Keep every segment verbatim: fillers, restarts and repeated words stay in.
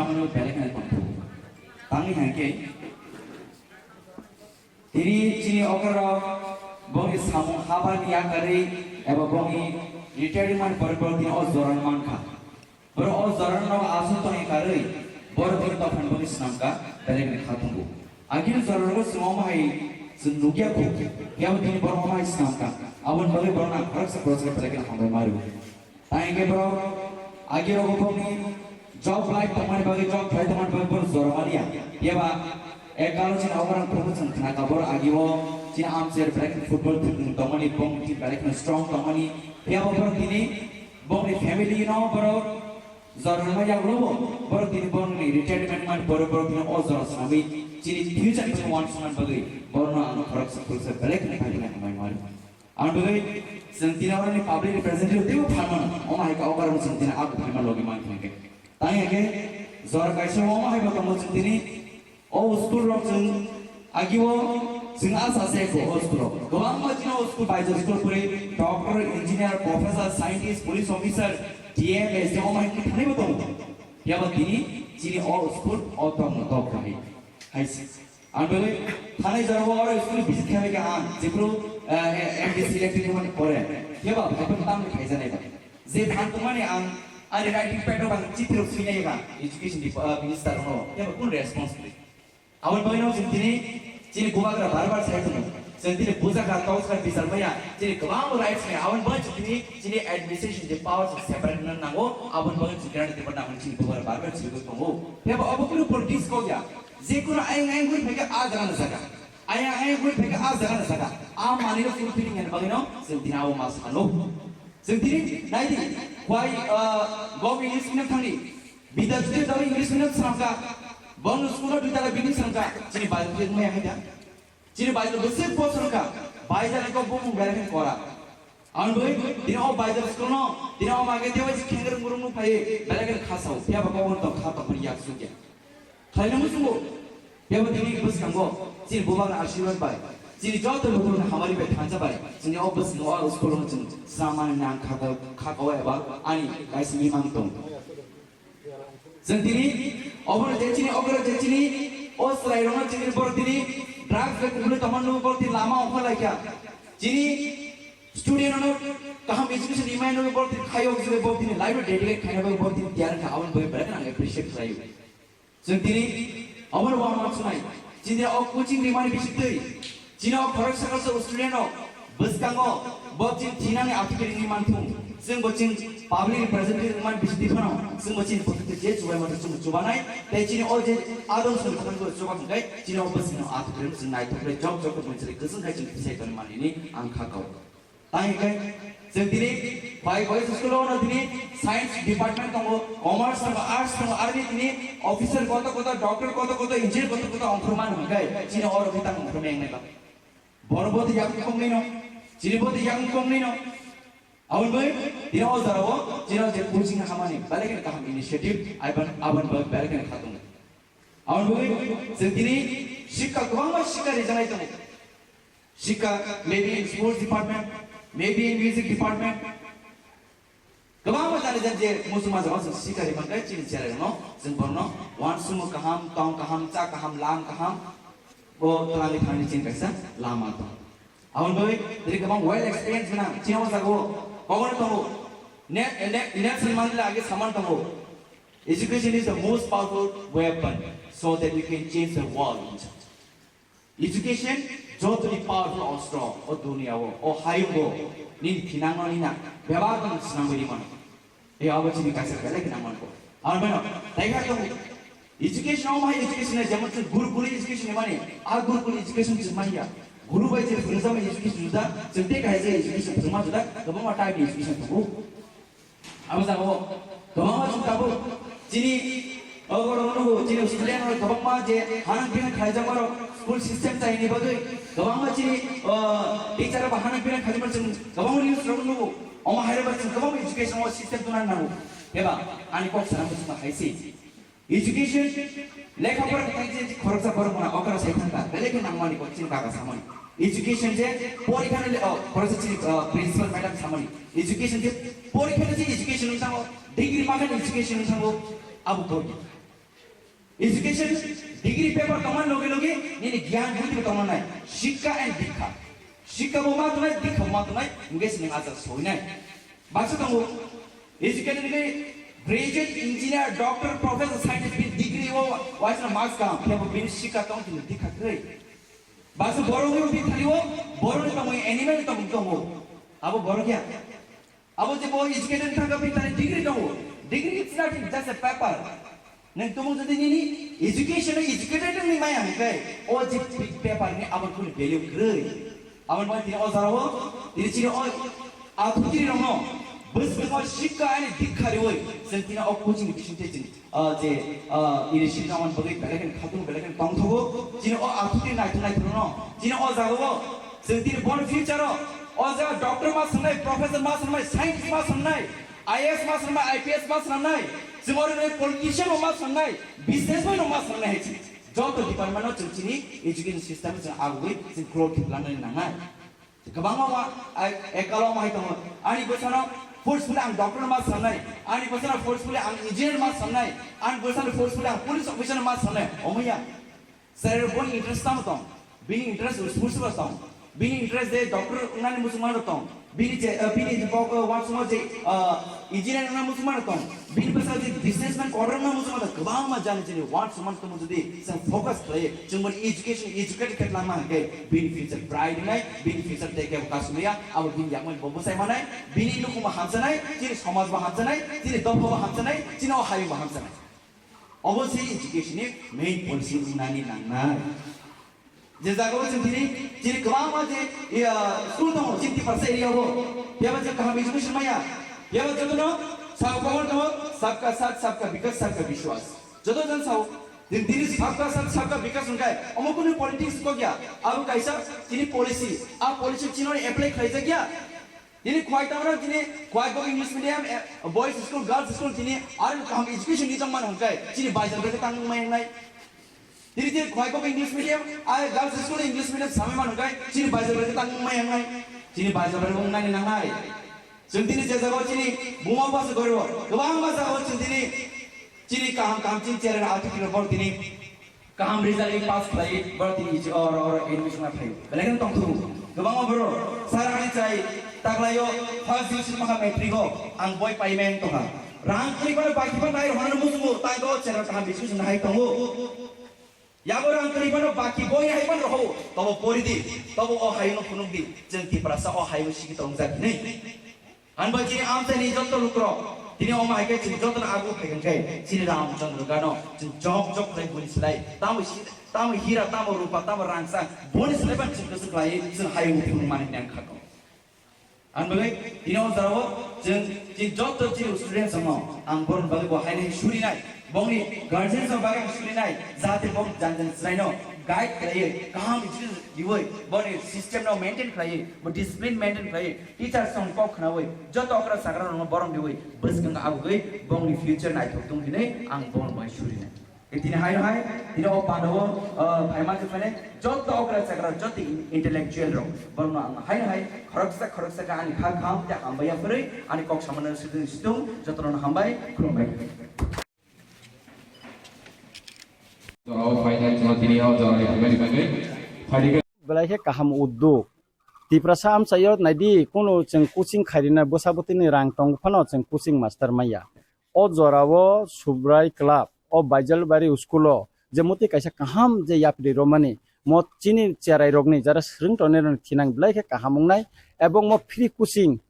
Ano belai kheno tongthogo. Tangwi hwnkhe, tini chini okra rok bongni samung habani yakarwi eba bongni retirement pore borok tini o jorano mankha. Borok o jorano aswk tongwi karwi borok tini tongphani bongni swnamkha, belai kheno kha tongo. Agini jorano chwng omo hai chwng nukya kho, phiya bo tini borok omo hai swnamkha. Aboni bagwi borokno ang khoroksa khoroksa khe belai kheno hambai ma rwo. Tei hwnkhe borok agi rogo bongni job life tongmani bagwi, job khlai tongmani bagwi borok jora maliya. Phiya ba ekalo chini oborok phuru chwng khna ka borok agi o chini amchair belai kheno football thwngthwng tongmani, bong team belai kheno strong tongmani. Phiya bo borok tini bongni family no borok jora rwma yagulo bo borok tini bongni retirement man borok, borok tini o jora swnamwi chini future ni wansukmani bagwi borokno ano khoroksa khoroksa belai kheno khairoknai hambai ma rwo. Ang bagwi chwng tini oroni public representative teibo phan mano. Omo hai khe o karon chwng tini abo phaima logi man khe. Tang hwnkhe jora kaisa omo hai bo tongo chwng tini o school rok chwng agi o chwng asa se ko o school rok. Kwbangma chini o school baijak school puri doctor, engineer, professor, scientist, police officer, D M, S D M omo hai khe thani bo tongo. Phiya ba tini chini o school o tongno tok khai. Hai se. Ang bagwi thanai jorao oro school visit khlai kha ang, jephru, eh, M D C elected ni pore. Phiya ba phaiphano tamni khaijaknai ba. Je phan tongmani ang ani writing pad o ang chitro swinai ba education di, eh, minister no. Phiya ba kun response kwrwi? Aboni bagwi no chwng tini chini bubagra bar bar sai tongo. Chwng tini bujakha, tokjak, bichar maya, chini kwbangma rights nai. Aboni bagwi chwng tini chini administration je power chwng separate wngna nango. Aboni bagwi chwng grant tei nango chini bubagra bar bar chirigwi tongo. Phiya ba obo kunu politics kok ya. Jekunu ayang ayang guri phaikha a jaga na jaga. Ayang ayang guri phaikha a jaga na jaga. A manwino fulfilling yani bagwino chwng tini abo ma sano. Chwng tini naidi, why, uh, government English medium thangni? Bidya jodi jodi English medium sangka, bong school o dui tala building sangka, chini bai jodi maya haida. Chini bai jodi bwswk bo sangka, bai jani ko bumung berai kora. Ang bui, tini o bai jodi school no, tini o mage tewa ji khengre murung nu phai, berai khe khasao, phiya ba ko won to kha to phani yak sugya. Khlaina muchungo, phiya bo tini bwskango chini bubagra asirwad bai, chini joto lukurokni hamari bai thansa bai, chini o bwskango o school-o chwng sramani nang khaka, khaka-o eba ani kaisa mimang tong. Chwng tini obono je chini okra je chini o chwrairokno chini borok tini drugs bai kubui tongma nukgo, borok tini lama ongkhor laikha. Chini student-rokno kaham education rimani nukgo, borok tini khaio, borok tini life-o dedicate khaina bai borok tini tiyar wngkha, aboni bagwi belai kheno ang appreciate khlaio. Chwng tini obono uanama sunai. Chini o coaching rimani bisingtwi, chini o khoroksa khoroksa student rok bwskango bo chini thinani athukhe ringwi manthung. Chwng bo chini public representative wngmani bisingtwi phano chwng bo chini pocket je chubai mano chwng chubanai. Tei chini o je adon song thangbo chuba hwnkhe chini o bwskango athukhe ring chwng naithokle jok jok mwnchwlwi kwchwng khai chwng tisai tongmani ang kha kau. Tei hwnkhe chwng tini bai boys school-o no tini science department tongo, commerce tongo, arts tongo, aroni tini officer koto koto, doctor koto koto, engineer koto koto ongkhormani hwnkhe chini oro khe tamo ongkhormai wngnai ba. Borok bo tei yakung kongnwi no, chini bo tei yakung kongnwi no. Aboni bai tini o jorao chini o je coaching hamani belai kheno kaham initiative, aboni bai belai kheno kha tongo. Aboni bagwi chwng tini sikha kwbangma sikha rijaknai tongo. Sikha maybe in sports department, maybe in music department. Kwbangma jani jani je muchungma jagao chwng sikha ri mankha chini cherairokno, chwng borokno uansukmung kaham, tong kaham, cha kaham, lam kaham, bo twlangwi thangni chini kaisa lama tong. Aboni bagwi tini kwbang well experience gwnang chini o jagao koboni tongo. Ne-, ne-, Nelson Mandela age samani tongo. Education is the most powerful weapon so that you can change the world. Education jotoni powerful ostro o duniya o, o hayung o, nini thinang no nina, bebak no sinang beri mano. E abo chini kaisa belai kheno mano. Ar beno, tai kha to education o mai education na jemon chwng Gurukul education mani, a Gurukul education chwng manya. Guru bai je phunukjama education juda, chwng tei kaisa education phunukma juda, kwbangma type ni education tongo. Abo jagao kwbangma chwng tabuk chini o borok nugo, chini student rok kwbangma je hanang pinang khlaijakma rok school system chaini bagwi kwbangma chini, o, teacher rok hanang pinang khlaimani chwng kwbangma news rok nugo. Omo hai rok chwng kwbangma education o system tuna nango. Eba ani kok sana muchungma hai se. Education, lekha pora ni tangchi khoroksa borok mona okra sai thangkha, belai khe nangmani bo chini kaka samani. Education je porikha ni le-, oh, khoroksa chini, oh, principal madam samani. Education je porikha ni je education wng thango, degree makha ni education wng thango, abo bo. Education, degree paper tongmani loge loge nini gyan buddhi bo tongna nai. Shikka and dikha. Shikka bo ma tongnai, dikha bo ma tongnai, hingke se nwng ajak soinai. Baksa tongo, educated hingke graduate, engineer, doctor, professor, scientist, bini degree o waisana marks kaham, phiya bo bini shikka tong tini dikha kwrwi. Baksa borok wngwi bini thani o, borok ni tongmung, animal ni tongmung tongo. Abo borok ya. Abo je bo educated thangkha, bini thani degree tongo. Degree is nothing, just a paper. Nwng tumung jodi nini education o educated wngwi maya hwnkhe, o je paper ni abo kunu value kwrwi. Abo wngkha tini o jora o, tini chini o athukiri rokno, bwskango shikka ani dikha riwi, chwng tini o coaching bisingtwi chwng, ah, je, ah, initiative nangmani bagwi belai kheno khatung, belai kheno tongthogo. Chini o athukiri naithok naithok rokno, chini o jaga o, chwng tini boni future o, o jaga doctor ma swngnai, professor ma swngnai, scientist ma swngnai, I A S ma swngnai, I P S ma swngnai, chwng oro nai politician bo ma swngnai, businessman bo ma swngnai hai chini. Joto department o chwng chini education system chwng agugwi chwng growth khe planani nangnai. Kwbangma ma, ai, ekalo ma hai tongo. Ani bwsano forcefully ang doctor ma swngnai, ani bwsano forcefully ang engineer ma swngnai, ani bwsano forcefully ang police officer ma swngnai. Omoya. Sir, boni interest tamo tong? Bini interest sports ba tong. Bini interest je doctor wngnani muchungma tong. Bini je, eh, bini je kok, eh, uansukma je, eh, engineer wngnani muchungma tong. Bini bwsa je businessman kotor wngnani muchungma tong. Kwbangma jani jani uansukma tong jodi chwng focus khlai, chwng boni education, educated khe lama hwnkhe bini future bright wngnai, bini future tei kebo kasumya, abo bini yakmani bo bwsai manai, bini nukhungma hamchanai, chini somaj bo hamchanai, chini dopha bo hamchanai, chini o hayung bo hamchanai. Obo se education ni main policy wngnani nangnai. Je jaga o chwng tini, tini kwbangma je, iya, school tongo, chini Tiprasa area o. Phiyaba je kaham education maya. Phiyaba jotono sao, khobor tongo, sabka saath, sabka vikas, sabka vishwas. Joto jon sao, tini, tini sabka saath, sabka vikas hwnkhe, omo kunu politics kok ya. Abo kaisa tini policy. A policy chini apply khlai jak ya. Tini khwai tamo tini khwai kok English medium, eh, boys school, girls school tini aro kaham education ni tongmani hwnkhe chini baijak bai tang wngmai wngnai. Tini tini khwai kok English medium, ah, girls school English medium samai mano hwnkhe chini baijak bai tang wngmai wngnai. Chini baijak bai wngnani nangnai. Chwng tini je jaga o chini buma basa goribo, kwbang basa o chwng tini chini kaham kaham chini chera athukiri borok tini kaham result pass khlai, borok tini oro, oro admission ma phaio. Belai kheno tongthok. Kwbangma borok, sir, ani chai taklaio first division maha matric o, ang boi paimani tongkha. Rang kwrwi phano baki phano nai rwhornani muchungo, tei o chera kaham education hai tongo. Yabo rang kwrwi phano baki boi hai phano rwhao, tobo pori di, tobo o hayungno phunuk di, chwng Tiprasa o hayung sigi tongjak hinwi. Ani bai chini amchaini joto lukurok, tini omo hai khe chini jotono agu phai khe chini Ramchandra Ghat no chini jok jok khlai boni slai, tamo si-, tamo hira, tamo rupa, tamo rangsa, boni slai ban chini kwchwk khlai chini hayung phunuk mani nang kha. Ani bagwi tini o jora o chwng chini joto chini students no ang borok bagwi bo hai nai surinai. Bongni guardians rok bagwi ang surinai, jahate bong jang jang chwraino guide khlaiwi, kaham education riwi, boni system no maintain khlaiwi, bo discipline maintain khlaiwi, teachers rokni kok khnawi, joto okra chakra rokno borom riwi, bwskango abugwi bongni future naithok tong hinwi ang bongno bai surinai. Tini hai hai, tini o pandao, ah, phaima khe phane, joto okra chakra, joto intellectual rok, borokno ang hai hai, khoroksa khoroksa khe ani kha kham tei hambai yapharwi, ani kok samano situng situng, jotono hambai, khulumbai. Jorao phainai chwng tini o jorani phaimani bagwi phaidi khe. Belai khe kaham uddog. Tiprasa amchaio naidi, kunu chwng coaching khairina bwsa bwtwini rang tong phano chwng coaching master manya. O jorao Subrai Club, o Baijalbari school o je motwi kaisa kaham je yapri romani, mo chini cherai rokni jara swrwng tongnai rokni thinang belai khe kaham wngnai, ebong mo free coaching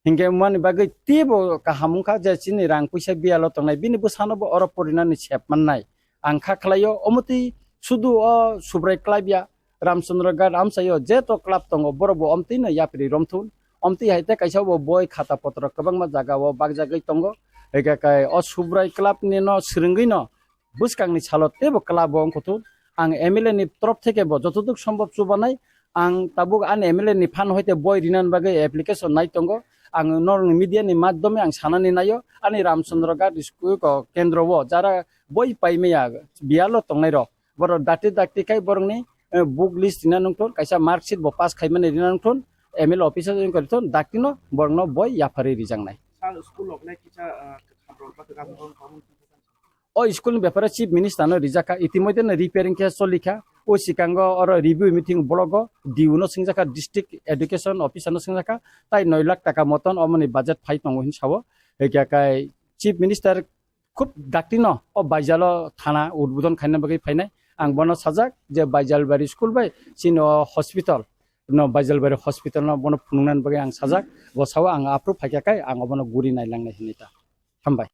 Hinkhe wngmani bagwi teibo kaham wngkha je chini rang puisa biyalo tongnai, bini bwsano bo oro porinani sep mannai. Ang kha khlaio, omo twi sudu o Subrai Club ya, Ramchandra Ghat amchaio, jeto club tongo, borok bo omtwino yapri romthun. Omtwi hai tei kaisa bo boi khata potro kwbangma jaga o bakjagwi tongo. Hinkhe kai o Subrai Club ni no swrwngwi no bwskangni salo teibo club o wngkha thung. Ang M L A ni torof theke bo jotoduk sombhob chubanai. Ang tabuk ani M L A ni phan hoite boi rinani bagwi application nai tongo. Ang norokni media ni madhyome ang sanani naio, ani Ramchandra Ghat school ko kendro o jara boi paimaya biyalo tongnai rok, borok dakti dakti khai borokni, eh, book list rina nungthun, kaisa mark sheet bo pass khaimani rina nungthun, M L A office o wngkha thun, dakti no borokno boi yapharwi rijaknai. Sa school rok nai kisa, ah, khamrok ba kwcham rok. O school ni bepare Chief Minister no rijak kha, itimodhye no repairing khe choli kha. O sikango oro review meeting block o D O no swngjak kha, District Education Officer no swngjak kha, tai noi lakh taka moton omoni budget phai tongo hin sao. Hwnkhe kai Chief Minister khub dakti no o Baijalo thana udbodhon khaina bagwi phainai. Ang bono sajak je Baijalbari school bai chini o hospital no, Baijalbari hospital no bono phunuknani bagwi ang sajak. Bo sao ang aphuru phaikha kai ang obono guri nailangnai hinwi ta. Hambai.